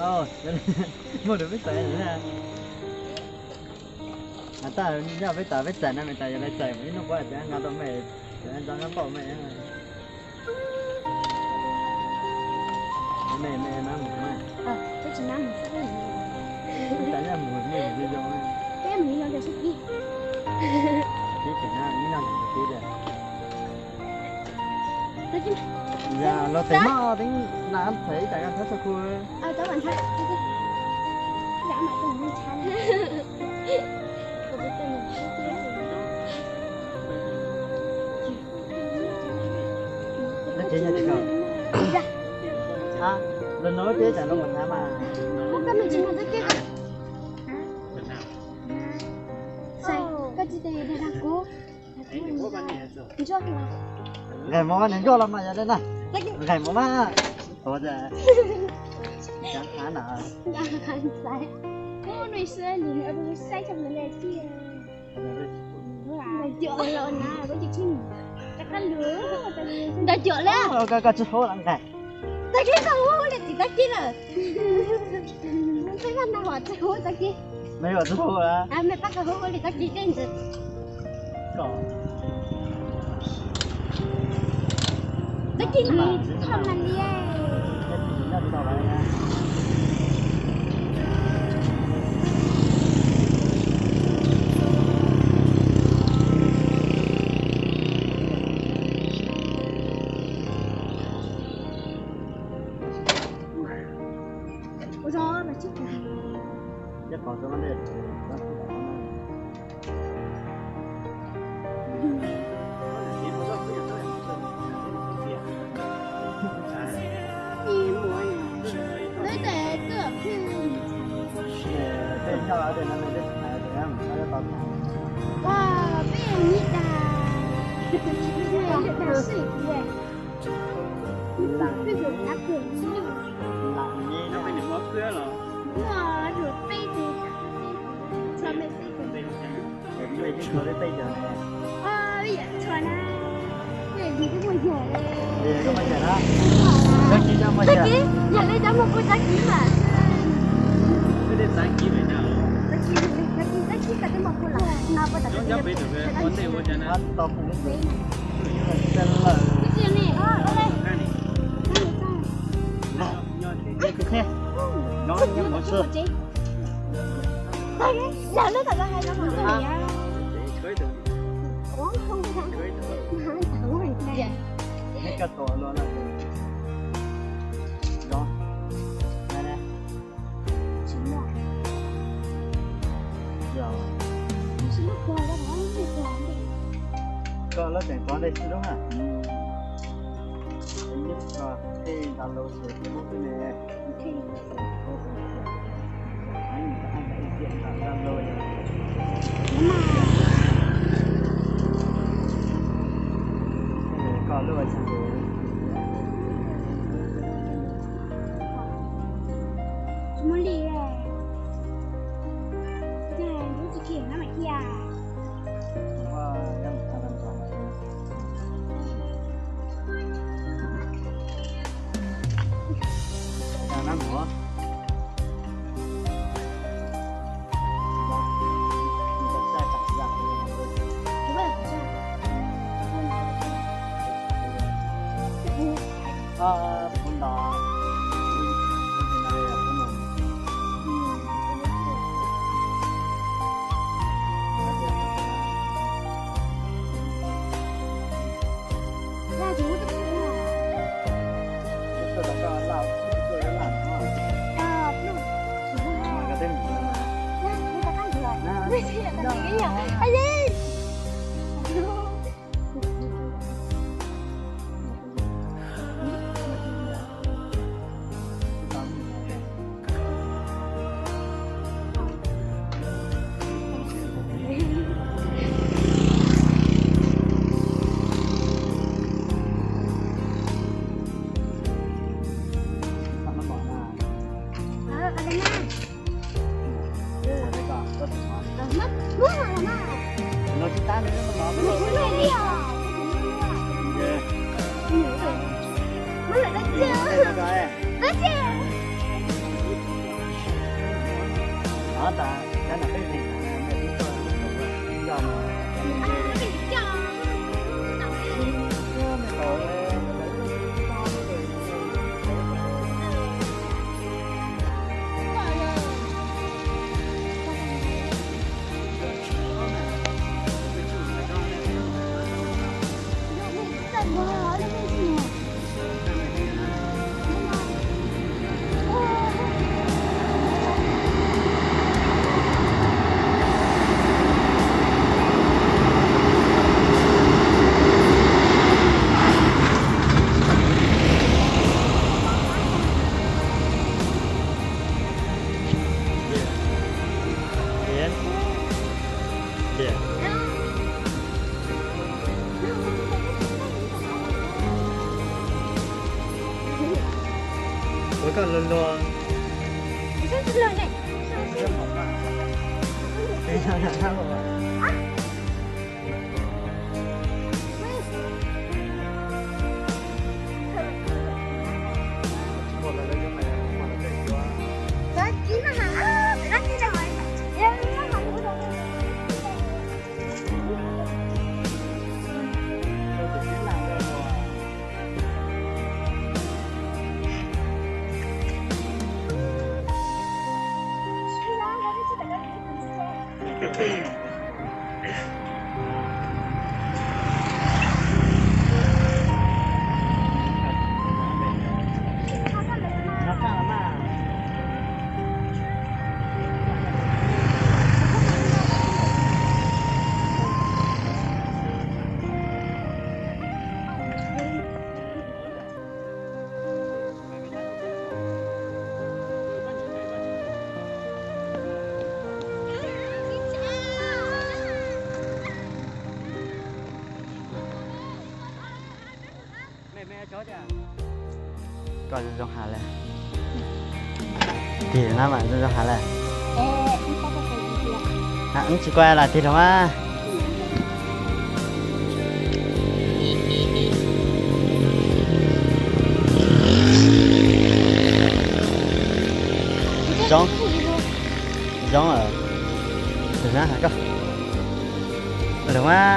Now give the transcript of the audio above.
Muaj dua peb txais na. Has tas yog peb tas peb txais na, me tas yog lawv txais ib hnub puav tseem nqa tau me, tseem nqa nqa npaum me. Me me mab mus mas. Peb tsis mab mus xwb. Peb tas yog mus me mus zoo zoo. Peb mus zoo zoo xwb kib. Kib tseem na ib no tseem kib tiag. Yog los tes maj teeb na txhais ib tas nqa thab txog kuv. Los no peb tsam no mus hnav mas. Koj tsis tes dag kuv. Nqaim mov mas nws nroj los mas yog li na. Nqaim mov mas. Ua cas na. Ntawd cuam li. Koj tsis hau lawm nqaim. Tag kis koj hu ua li txiv tag kis lawm. Peb pab nag hom tsis hu tag kis. Nag hom tsis hu lawm. Me pab koj hu ua li tag kis tej ntawd. Tag kis mas tsis tau mas li. Tag kis yog li cov muaj kuj tag kis mas. Tag kis, tag kis, tag kis koj twb muaj kuj lawm no puas tau. Koj lub tseem tuav ntej xwb zoo na. Tej nta los xwb ces muab peb ne. Koj lub Tsis muaj li, lub tsis kim na mas kiag. Ua koj luag luag. Koj zoo zoo hav lawm. Tig los mas zoo zoo hav lawm. Wb tsis quay lawm, tig los mas. Zoo, zoo lawm. Tig los mas.